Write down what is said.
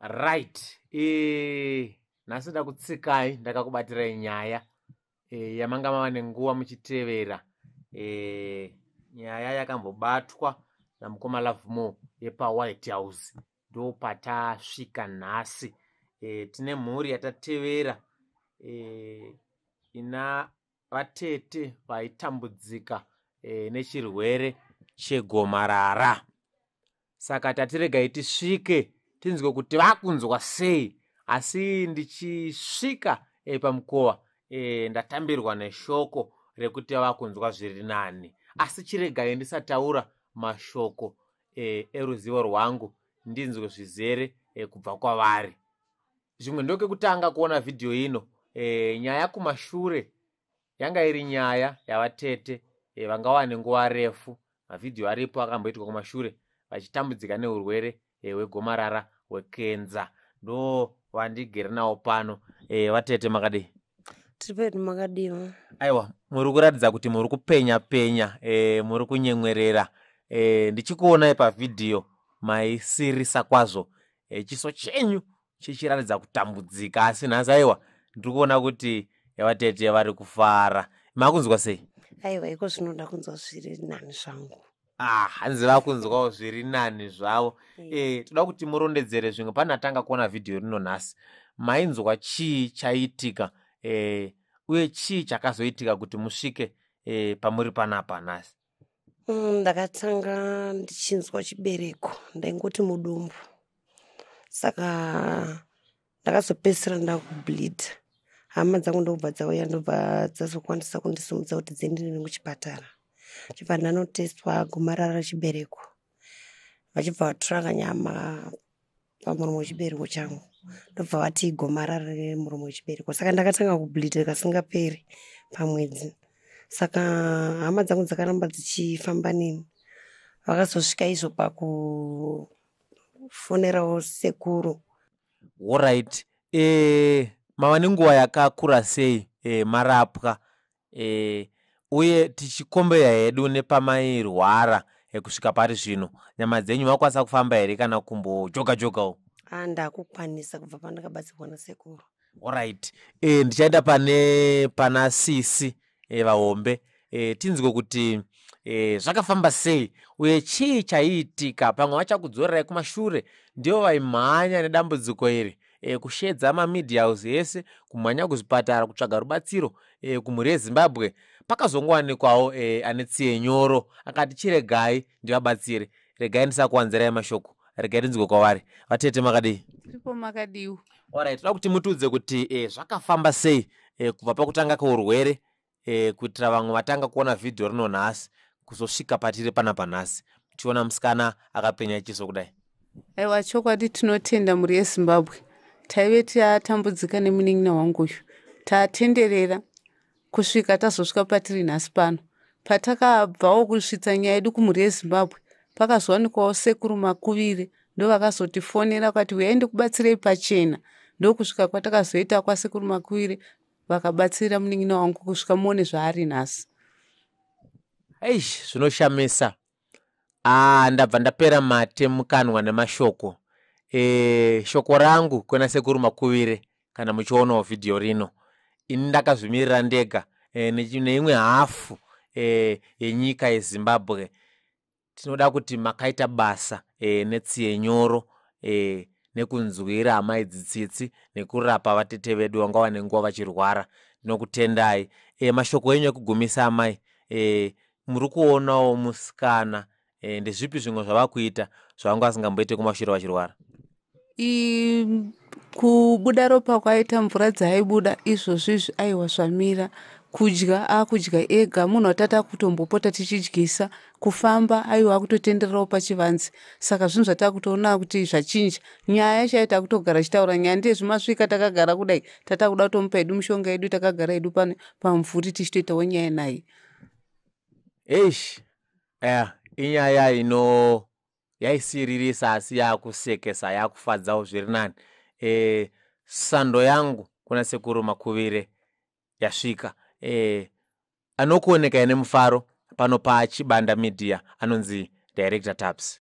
Right, nhasi ndakutsikai ndakakubatirai nyaya yamanga mava nenguva muchitevera, nyaya yakambobatwa namukoma Lovemore yepaWhite House. Ndopatasvika nhasi. Tine mhuri yatatevera ina vatete vaitambudzika nechirwere chegomarara. Saka tatiregai tisvike tinzwe kuti vakunzwa sei. Asi ndichisvika pamukova ndatambirwa neshoko rekuti vakunzwa zviri nani. Asi chiregai ndisataura mashoko eruzivo rwangu, ndinzwe zvizere kubva kwavari. Zvimwe ndokekutanga kuona vhidhiyo ino. Nyaya kumashure yanga iri nyaya yavatete vanga wane nguva refu, mavhidhiyo aripo akamboitwa kumashure, vachitambudzika neurwere hwegomarara hwekenza. Ndo vandigere nawo pano. Vatete, makadii? Tiri pedu, makadiwa? Aiwa, muri kuratidza kuti muri kupenya penya, muri kunyemwerera. Ndichikuonai pavhidhiyo maisirisa kwazvo, chiso chenyu chichiratidza kutambudzika, asi nhasi aiwa, ndiri kuona kuti vatete vari kufara. Makunzwa sei? Aiwa, iko zvinoda kunzwa zviri nani zvangu. Ah, hanzi vakunzwawo zviri nani zvavo. Toda kuti murondedzere zvimwe pane atanga kuona vhidhiyo rino nhasi. Mainzwa chii chaiitika, uye chii chakazoitika kuti musvike pamuri panapa nhasi? Ndakatanga ndichinzwa chibereko, ndaingoti mudumbu, saka ndakazopedzisira ndakubleed. Hama dzangu ndobva dzauya, ndobva dzazokwanisa kundisimudza kuti dziende neni kuchipatara. Chibva ndanotestwa gomarara rechibereko, vachibva vatora kanyama pamuromo wechibereko changu, ndobva vati gomarara remuromo wechibereko. Saka ndakatanga kubleeda kasingaperi pamwedzi. Saka hama dzangu dzakaramba dzichifamba neni, vakazosvika izvo pakufonerawo sekuru. Alright, mava nenguva yakakura sei marapwa, uye tichikombeya hedu nepamairwara kusvika pari zvino, nyama dzenyu makwanisa kufamba here kana kumbojoga jogawo? Ndakukwanisa kubva pandakabatsirwa nasekuru. Alright, ndichaenda pane pana sisi vahombe, tinzwe kuti zvakafamba sei uye chii chaiitika. Pamwe vachakudzorerai kumashure, ndivo vaimhanya nedambudziko iri, kushedza mamedia house ese, kumhanya kuzvipatara kutsvaga rubatsiro kumhuri yeZimbabwe. Pakazongowanikwawo ane tsiye nyoro akati chiregai ndivabatsire. Regai ndisakuwanzirai mashoko, regai tinzwe kwavari. Vatete, makadii? Tiripo, makadiwa? Alright, toda kuti mutiudze kuti zvakafamba sei kubva pakutanga kweurwere, kuitira vamwe vatanga kuona vhidhiyo rino nhasi, kuzosvika patiri panapa nhasi, tichiona musikana akapenya chiso kudai. Aiwa, chokwadi tinotenda mhuri yeZimbabwe. Taive tatambudzika nemunin'ina wangu uyu, tatenderera kusvika tazosvika patiri nhasi pano. Patakabvawo kusvitsa nyaya yedu kumhuri yeZimbabwe, pakazowanikwawo sekuru Makuvire, ndo vakazotifonera vakati uyai ndikubatsirei pachena. Ndokusvika kwatakazoita kwasekuru Makuvire, vakabatsira munin'ina wangu kusvika muone zvaari nhasi. Eish, zvinoshamisa. Ah, ndabva ndapera mate mukanwa nemashoko. Shoko rangu kuna sekuru Makuvire, kana muchionawo vhidhiyo rino, ini ndakazvimirira ndega neimwe hafu yenyika yeZimbabwe, tinoda kuti makaita basa netsiye nyoro, nekunzwira hama idzi tsitsi, nekurapa vatete vedu vanga vane nguva vachirwara. Ndinokutendai. Mashoko enyu ekugumisa, amai, muri kuonawo musikana, ndezvipi zvimwe zvavakuita zvavanga vasingamboite kumashure vachirwara? Kubuda ropa kwaita, mvura dzaibuda izvozvo izvi, aiwa, zvamira. Kudya akudya ega, munhu watata kutombopota tichidyisa. Kufamba, aiwa, akutotendererawo pachivanze. Saka zvinhu zvatakutoona kuti zvachinja. Nyaya chaiyo takutogara chitaura nyaya ndezvimasvika, takagara kudai, tatakuda kutomupa hedu mishonga yedu, takagara hedu pano pamumvuri tichitoitawo nyaya naye. Eish, inyaya ino yaisiririsa, asi yakusekesa, yakufadzawo zviri nani. Sando yangu kuna sekuru Makuvire yasvika. Anokuonekai nemufaro pano paChibanda Media anonzi Director Taps.